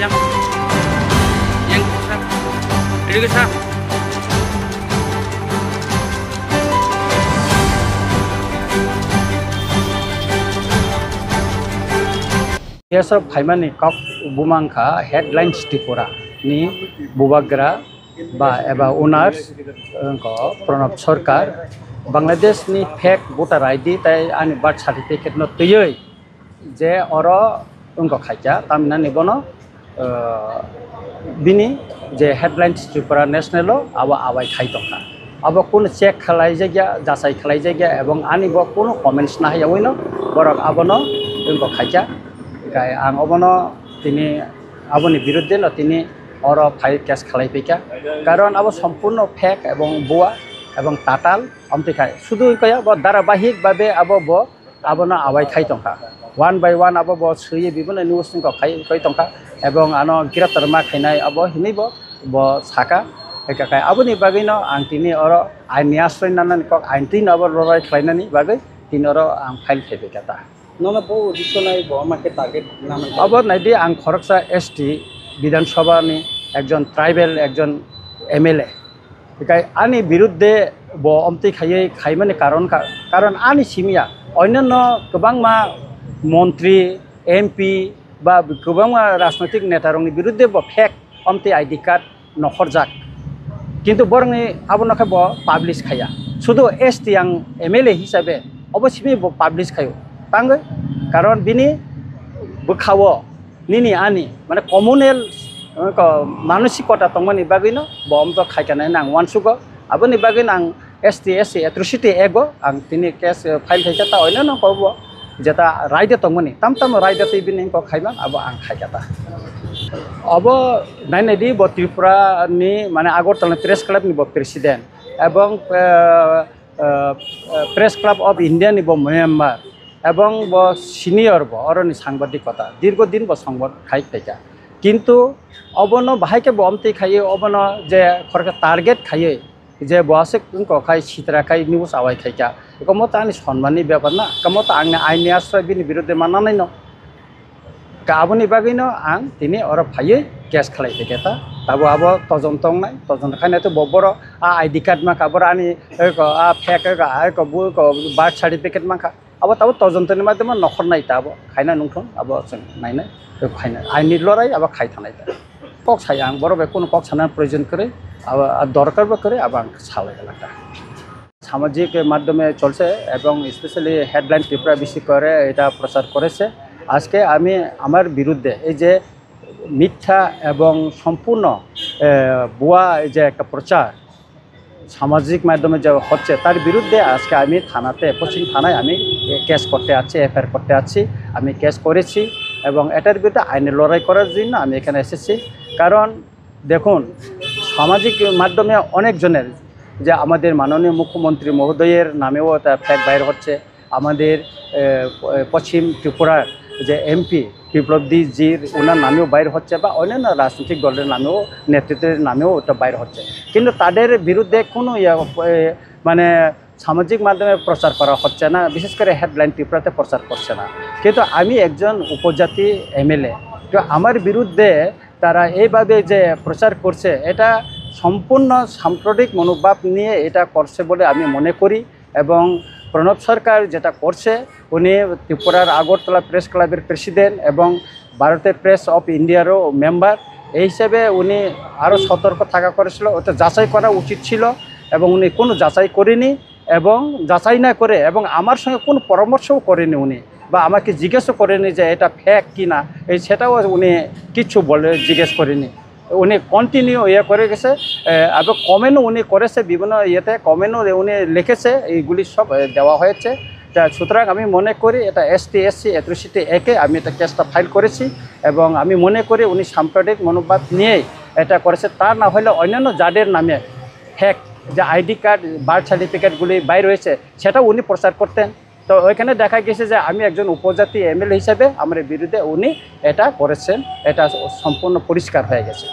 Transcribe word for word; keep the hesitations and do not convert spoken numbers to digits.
Yang, sir. Ready ko, sir? Yes, sir, phaimani kok bumang kha Headlines Tripura ni bubagra ba eba owners wngkha Pranab Sarkar, Bangladesh ni fake voter I D tai ani birth certificate no twiwi je oro wngkha khaikha, tamhinani bono, ah, bini je Headlines Tripura National o abo awai khai tongkha. Abo kunu check khlai jakya, jachai khlai jakya, ebong ani bo kunu comments nahayawi no borok abono wngkha khaikha. Kai ang obono tini aboni biruddhe no tini oro file case khlai phaikha, karon abo sompurno fake ebong bua ebong tatal, amtwi khai sudu wngkha bo dharabahik babe abo bo abono awai khai tongkha, one by one abo bo swiwi bibino news wngkha khai, khai tongkha, ebong ano greptar ma khainai abo hinwi bo, bo saka. Eka khai aboni bagwi no ang tini oro ain ni asroi nanani kok, ain twi no abo lorai khlainani bagwi tini oro ang file khai phaikha ta. Nono bo uddesho nai bo ma khe target naman khe? Abo naidi, ang khoroksa S T Bidhan Sabha ni ekjon tribal, ekjon M L A. Hikai ani biruddhe bo omtwi khaiwi khaimani karon ka, karon ani simiya onyanno kwbangma montri, M P ba kwbangma rajnoitik neta rokni biruddhe bo fake omtwi I D card nokhorjak. Kintu borokni abono khe bo publish khaiya. Sudu S T ang M L A hisabe obo simi bo publish khaio. Tangwi karon bini bwkhao nini ani mane communal, eh, ko-, manosikota tongmani bagwino bo omto khaikha nai nang uansugo. Aboni bagwino ang S T S C Atrocity Act o ang tini case, eh, file khaikha ta oinano kobo jeta raida tongmani, tam tamo raida twi bini kok khaiman abo ang khaikha ta. Obo nainai di, bo Tripura ni mane Agartala ni press club ni bo president ebong, eh, eh, eh, Press Club of India ni bo member ebong bo senior, bo oroni sangbadik kota dirgo din bo songbo khai phaikha. Kintu obono bahai khe bo omtwi khaiwi obono je khoroksa target khaiwi je bo aswk wngkha khai sitra khai news awai khaikha, eko moto ani sonmani bepar na, eko moto angni aini asroi bini biruddhe mananai no. Ka aboni bagwino ang tini oro phaiwi case khlai phaikha ta. Tabo abo tojon tongnai, tojon khainai to bo borok a I D card mankha, borok ani eko a fake eko, a eko bu eko birth certificate mankha. Abo tabo tojontoni madhyamo nokhor nai ta abo khaina nungthung abo chwng nainai, eko khainai. Aini lorai abo khai thanai ta. Kok sai ang borok bai kunu kok sana proyojon kwrwi, abo, a dorkar bo kwrwi, abo ang salai lakha. সামাজিক মাধ্যমে চলছে এবং specially headline Tripura বেশি করে এটা প্রচার করেছে। আজকে আমি আমার বিরুদ্ধে এই যে মিথ্যা এবং সম্পূর্ণ, এ, ভুয়া এই যে একটা প্রচার সামাজিক মাধ্যমে যে হচ্ছে, তার বিরুদ্ধে আজকে আমি থানাতে, পশ্চিম থানায় আমি কেস করতে আছি, এফআইআর করতে আছি। আমি কেস করেছি এবং এটার বিরুদ্ধে আইনি লড়াই করার জন্য আমি এখানে এসেছি। কারণ দেখুন, সামাজিক মাধ্যমে অনেকজনের, যে আমাদের মাননীয় মুখ্যমন্ত্রী মহোদয়ের নামেও একটা ফ্ল্যাগ বাইর হচ্ছে, আমাদের, এ, প-, পশ্চিম ত্রিপুরার যে এমপি বিপ্লব দি জির, ওনার নামেও বাইর হচ্ছে বা অন্যান্য রাজনৈতিক দলের নামেও, নেতৃত্বের নামেও ওটা বাইর হচ্ছে। কিন্তু তাদের বিরুদ্ধে কোনো ইয়া, এ, মানে সামাজিক মাধ্যমে প্রচার করা হচ্ছে না, বিশেষ করে হেডলাইন ত্রিপুরাতে প্রচার করছে না। কিন্তু আমি একজন উপজাতি এমএলএ, তো আমার বিরুদ্ধে তারা এইভাবে যে প্রচার করছে, এটা সম্পূর্ণ সাম্প্রদায়িক মনোভাব নিয়ে এটা করছে বলে আমি মনে করি। এবং প্রণব সরকার যেটা করছে, উনি ত্রিপুরার আগরতলা প্রেস ক্লাবের প্রেসিডেন্ট এবং ভারতের প্রেস অফ ইন্ডিয়ারও মেম্বার। এই হিসেবে উনি আরও সতর্ক থাকা করেছিল, ওটা যাচাই করা উচিত ছিল এবং উনি কোনো যাচাই করেনি। এবং যাচাই না করে এবং আমার সঙ্গে কোনো পরামর্শও করেনি উনি, বা আমাকে জিজ্ঞেসও করেনি যে এটা ফেক কি না, এই সেটাও উনি কিচ্ছু বলে জিজ্ঞেস করেনি। উনি কন্টিনিউ ইয়ে করে গেছে, এ, এবং কমেন্টও উনি করেছে, বিভিন্ন ইয়েতে কমেন্টও উনি লিখেছে, এইগুলি সব, এ, দেওয়া হয়েছে। তা সুতরাং আমি মনে করি এটা এসটি এসসি অ্যাট্রোসিটি অ্যাক্টে আমি এটা কেসটা ফাইল করেছি এবং আমি মনে করি উনি সাম্প্রদায়িক মনোভাব নিয়েই এটা করেছে, তা না হলে অন্যান্য যাদের নামে ফেক যে আইডি কার্ড, বার্থ সার্টিফিকেটগুলি বাইর হয়েছে, সেটাও উনি প্রচার করতেন। তো ওইখানে দেখা গেছে যে আমি একজন উপজাতি এমএলএ হিসেবে আমার বিরুদ্ধে উনি এটা করেছেন, এটা সম্পূর্ণ পরিষ্কার হয়ে গেছে।